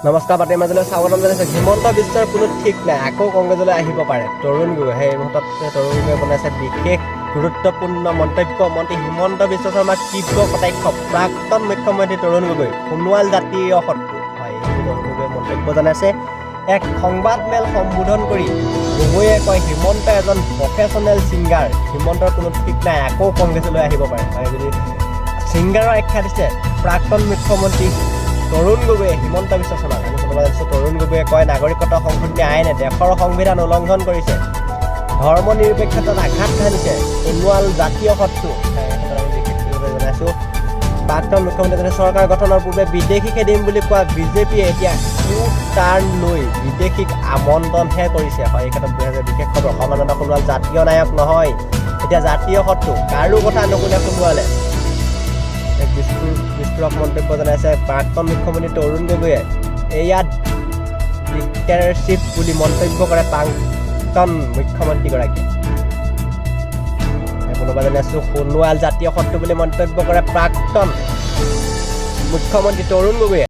নমস্কাৰ, বাতৰি মাজলৈ স্বাগতম জনাইছোঁ। হিমন্ত বিশ্বৰ কোনো ঠিক নাই, আকৌ কংগ্ৰেছলৈ আহিব পাৰে তৰুণ গগৈ। সেই মুহূৰ্তত তৰুণ গগৈয়ে বনাইছে বিশেষ গুৰুত্বপূৰ্ণ মন্তব্য। মন্ত্ৰী হিমন্ত বিশ্ব শৰ্মাক তীব্ৰ কটাক্ষ প্ৰাক্তন মুখ্যমন্ত্ৰী তৰুণ গগৈ। সোণোৱাল জাতীয় শত্ৰু হয়, এই তৰুণ গগৈয়ে মন্তব্য জনাইছে। এক সংবাদমেল সম্বোধন কৰি গগৈয়ে কয়, হিমন্ত এজন প্ৰফেচনেল ছিংগাৰ, হিমন্তৰ কোনো ঠিক নাই, আকৌ কংগ্ৰেছলৈ আহিব পাৰে। হয়, যদি ছিংগাৰৰ আখ্যা দিছে প্ৰাক্তন মুখ্যমন্ত্ৰী তৰুণ গগৈয়ে হিমন্ত বিশ্ব শৰ্মাক। আমি ক'ব জানিছোঁ, তৰুণ গগৈয়ে কয়, নাগৰিকত্ব সংশোধনী আইনে দেশৰ সংবিধান উলংঘন কৰিছে, ধৰ্ম নিৰপেক্ষতাত আঘাত সানিছে, সোণোৱাল জাতীয় শত্ৰু। এই ক্ষেত্ৰত আমি বিশেষভাৱে জনাইছোঁ, প্ৰাক্তন মুখ্যমন্ত্ৰীজনে চৰকাৰ গঠনৰ পূৰ্বে বিদেশী খেদিম বুলি কোৱা বিজেপিয়ে এতিয়া ইউ টাৰ্ণ লৈ বিদেশীক আমন্ত্ৰণহে কৰিছে। হয়, এই ক্ষেত্ৰত 2000 বিশেষ খবৰ। সৰ্বানন্দ সোণোৱাল জাতীয় নায়ক নহয়, এতিয়া জাতীয় শত্ৰু। কাৰো কথা নুশুনে সোণোৱালে। এক বিস্ফোৰক মন্তব্য জনাইছে প্ৰাক্তন মুখ্যমন্ত্ৰী তৰুণ গগৈয়ে। এয়া ডিক্টেটৰশ্বিপ বুলি মন্তব্য কৰে প্ৰাক্তন মুখ্যমন্ত্ৰীগৰাকীয়ে। কোনোবা জনাইছোঁ, সোণোৱাল জাতীয় শত্ৰু বুলি মন্তব্য কৰে প্ৰাক্তন মুখ্যমন্ত্ৰী তৰুণ গগৈয়ে।